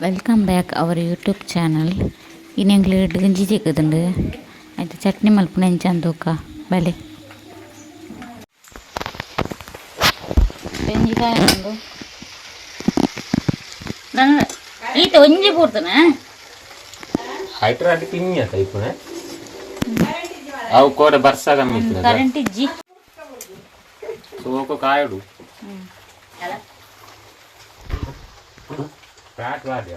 Welcome back our YouTube channel. ಇನಿ ಎಂಕ್ಲೆ ಗಂಜಿ ತಿಕ್ಕುದುಂಡು ಐತ ಚಟ್ನಿ ಮಲ್ಪುನ ಎಂಚ ತೂಕ ಬಲೆ. ಬೆಂಜಿಕಾಯಿ ಉಂಡು ನನ್ನ ಈತ ಒಂಜಿ ಪೂರ್ತನ. ಹೈಡ್ರಾಲಿಕ್ ಪಿಂಜ ಟೈಪುನೆ ಅವು ಕೋಡೆ ಬರ್ಸ ಕಮ್ಮಿ ಇತ್ತಿನ. ಕರೆಂಟ್ ಇಜ್ಜಿ. ಸೋಕು ಕಾಯಡು ಫ್ಯಾಟ್ ವಾದ್ಯ.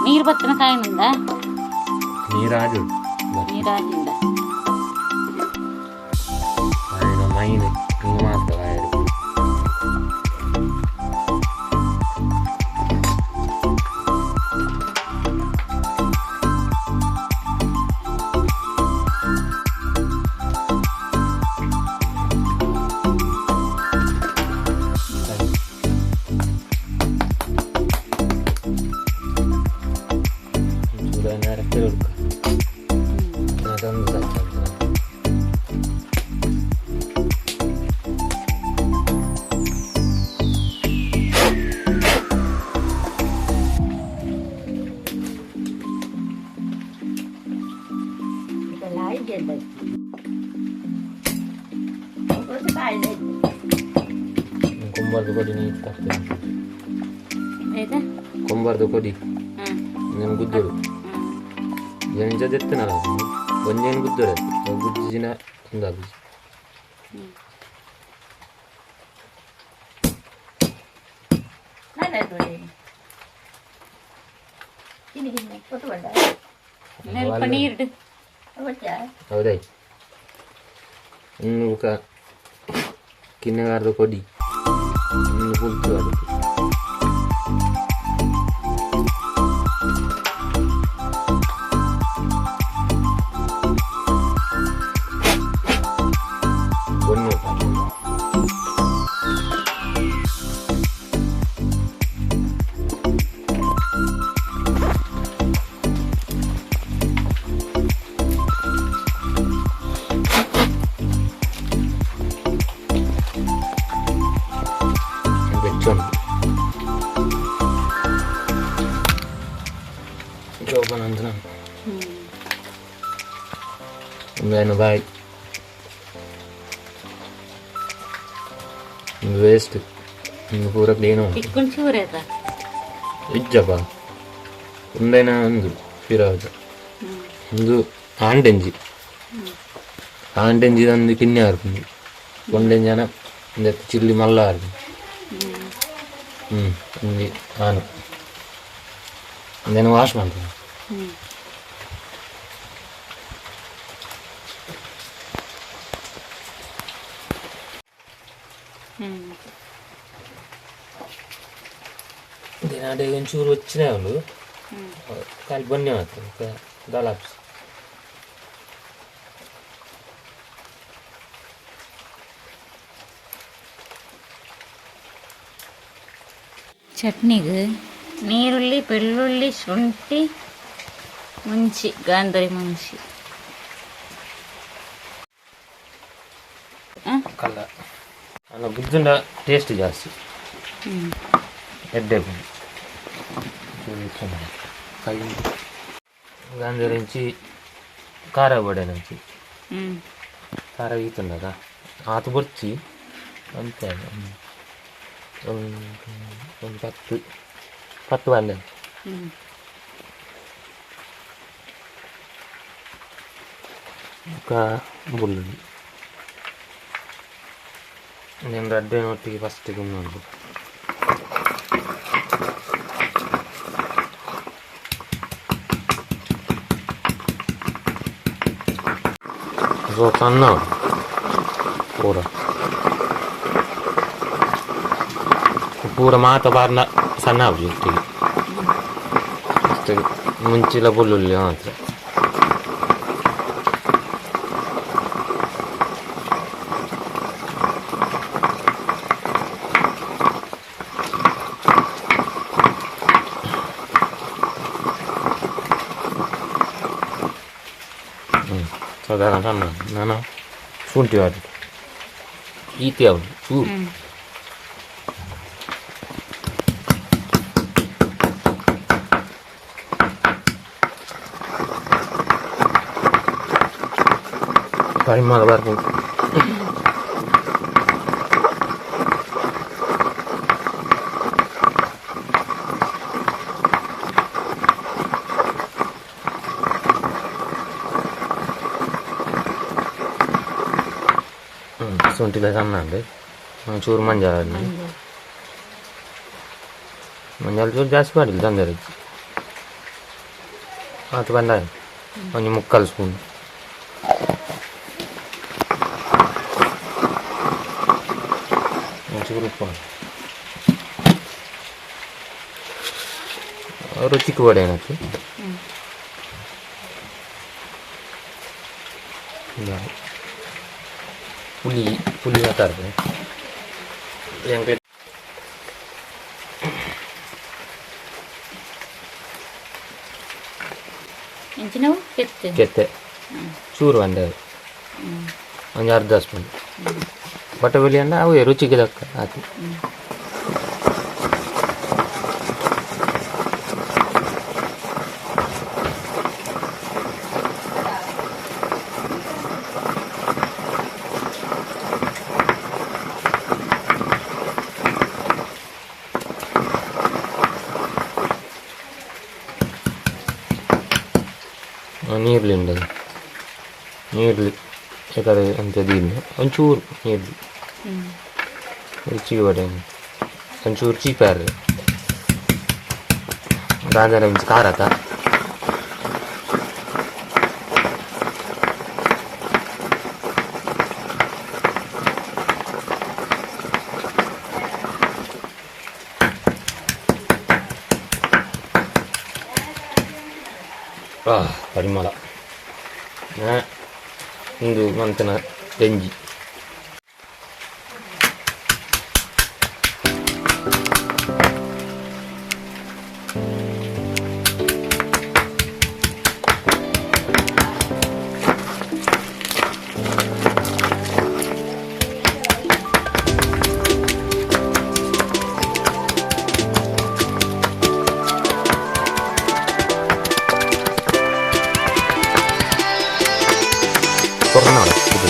ನೀರು ಬತ್ತಿನ ಕಾಯಿನಿಂದ. ನೀರಾಜು. ನೀರಾಜಿಂದ. ಮೈನ್ ಹಿಂಗೆ ಮಾತ್ರ ಕಾಯಡು. ಚೂರ ನೆರಕ್ಕೆ ಹುಡ್ಕ ಅದೊಂದು ಸಾಕು. ಕೊಂಬರ್ದು ಕೊಡಿ ನೀರು ತರ್ತೇನೆ. ಆಯ್ತಾ. ಕೊಂಬರ್ದು ಕೊಡಿ. ಹ್ಮ್. నేను ಗುದ್ದೋಡು ಎಂಚ ದೆತ್ತನಲ್ಲ ಒಂಜೇನು ಗುದ್ದೋಡು ಅವು ಗುಜ್ಜಿನ ಒಂದಾಗುಜಿ. ಸ್ವಲ್ಪ ನೀರು. ಹೌದಾ? ಇನ್ನು ಬುಕ್ಕ ಕಿನ್ನೆಗಾರ್ದ ಕೊಡಿ ಇನ್ನು ಪುಲ್ತು ಅದಕ್ಕೆ ಬೊನ್ನೆ. ಬೆಚ್ಚ ಉಂಟು. ಜೋಪಾನ ಅಂತ ನಾನು ಒಂದೇನು ಬಾಯ್ ವೇಸ್ಟ್ ಇನ್ನು ಪೂರ ಕ್ಲೀನ್ ಉಂಟು. ತಿಕ್ಕೊಂಡು ಚೂರು ಆಯ್ತಾ. ಇಜ್ಜಪ್ಪ, ಒಂದೇನ ಒಂದು ಫಿರಾಜ ಒಂದು ಆಂಡೆಂಜಿ ಆಂಡೆಂಜಿ ಒಂದು ಕಿನ್ನೆ ಆರ್ಪುಂಡು ಒಂಡೆಂಜನ ಒಂದು ಚಿಲ್ಲಿ ಮಲ್ಲ ಆರ್ಪುಂಡು. ಹ್ಞೂ, ಒಂಜಿ ಆನು ಒಂದೇನು ವಾಶ್ ಮಾಡ್ತೀನಿ. ಹ್ಮ್. ಹ್ಮ್. ದಿನಾಡೆ ಒಂಚೂರು వచ్చిನ ಉಂಡು ಖಾಲಿ ಬನ್ನಿ ಮಾತ್ರ ದಾಲಾಪ್ಸ್. ಚಟ್ನಿಗೆ ನೀರುಳ್ಳಿ, ಬೆಳ್ಳುಳ್ಳಿ, ಶುಂಠಿ, ಮುಂಚಿ, ಗಾಂಧಾರಿ ಮುಂಚಿ. ಕಲ್ಲ ಅಲ್ಲ ಗುಜ್ಜುಂಡ ಟೇಸ್ಟ್ ಜಾಸ್ತಿ. ಹ್ಮ್. ಎಡ್ಡೆ ಕೈ ಗಾಂಧಾರಿ ಇಂಚಿ ಖಾರ ಬಡೆ ನಂಚಿ. ಹ್ಮ್. ಖಾರ ಈತುಂಡದ ಆತು ಬೊರ್ಚಿ ಅಂತೆ ಒಂದು ಒಂದು ಪತ್ತು ಪತ್ತು ಅಲ್ಲ. ಹ್ಮ್. ఒక ಬುಳ್ಳುಳ್ಳಿ నేను ರಡ್ಡೆ ಒಟ್ಟಿಗೆ ಫಸ್ಟಿಗೆ ನೋಡ್ಬೇಕು. ಸೊ ಸಣ್ಣ ಪೂರ ಪೂರ ಮಾತ ಬಾರ್ನ ಸಣ್ಣ ಆಪುಜಿ ಒಟ್ಟಿಗೆ ಅಷ್ಟೇ ಮುಂಚಿಲ ಬುಳ್ಳುಳ್ಳಿ ಮಾತ್ರ. ಸಾಧಾರಣ ಸಣ್ಣ ನಾನು ಶುಂಠಿ ವಾಡಿ ಈತಿ ಅವು ಚೂರು. ಪರಿಮಳ ಬರ್ಬೋದು. ಶುಂಠಿದ ಸಣ್ಣ ಅಂದೆ ಚೂರು ಮಂಜಾಲ, ಮಂಜಾಲ ಚೂರು ಜಾಸ್ತಿ ಮಾಡಿಲ್ಲ, ತೊಂದರೆ ಆತು. ಬಂದ ಒಂದು ಮುಕ್ಕಾಲು ಸ್ಪೂನ್ ಒಂಚೂರು ಉಪ್ಪು, ರುಚಿಗೆ ವಡೆ ಏನಕ್ಕೆ. ಪುಲಿ ಪುಲಿ ಮಾತಾಡ್ತಾರೆ. ಎಂಚಿನವು ಕೆತ್ತೆ? ಕೆತ್ತೆ ಚೂರು ಒಂದೇ ಒಂದು ಅರ್ಧ ಸ್ಪೂನ್. ಬಟ್ಟೆ ಅಂಡ ಅವು ರುಚಿಗೆ ತಕ್ಕ ಹಾಕಿ. ನೀರ್ಲಿ ಉಂಟದು, ನೀರ್ಲಿ ಬೇಕಾದ್ರೆ ಅಂತ ದೀರ್ನ ಒಂಚೂರು ನೀರ್ಲಿ ರುಚಿಗೆ ಬಡೆ ಒಂಚೂರು ಚೀಪಾರು ಗಾಂಜಾರ ಒಂಚು ಖಾರ ಆತ. ಪರಿಮಳ ಉಂದು ಮಂತನ ಗಂಜಿ. ಕೊರೋನಾ ಇದು.